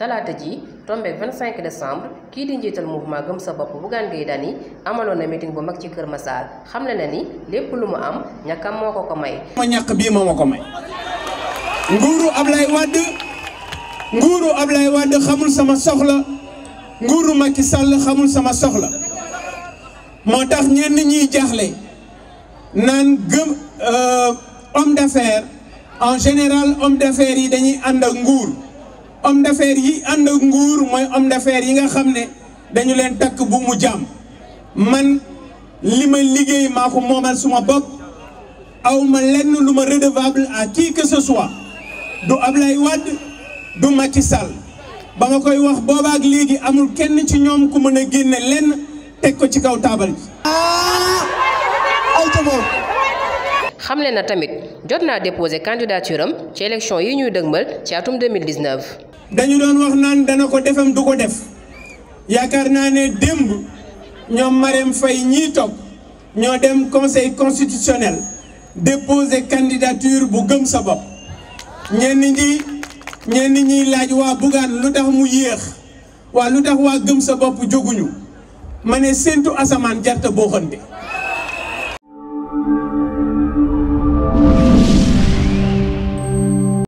talaata ji tombé 25 décembre kii di njiital mouvement gëm sa bopp Bougane Gueye Dany amaloon na meeting bu mag ci Kër Massar xamle na ni lépp lu mu am ñàkkam moo ko may. ma ñàkk bii moo ma ko may. nguuru Ablaye Wade xamul sama soxla nguuru Macky Sall xamul sama soxla moo tax ñenn ñiy jaaxle naan gëm homme d'affaires en général homme d'affaires yi dañuy ànd ak nguur. homme d'affaires yi ànd ak nguur mooy homme d'affaires yi nga xam ne dañu leen takk bu mu jàmm man li ma liggéey maa ko moomal suma bopp aw ma lenn lu ma redevable à qui que ce soit du Ablaye Wade du Macky Sall ba ma koy wax boobaak léegi amul kenn ci ñoom ku mën a génne lenn teg ko ci kaw taabal ji. xamle na tamit jot naa déposé candidature am ci élection yi ñuy dëgmal ci atum 2019. dañu doon wax naan dana ko defam du ko def yaakaar naa ne démb ñoom Marème Faye ñii toog ñoo dem conseil constitutionnel déposé candidature bu gëm sa bopp ñenn ñi laaj waa Bougane lu tax mu yéex waa lu tax waa gëm sa bopp jóguñu ma ne séentu asamaan jarta boo xante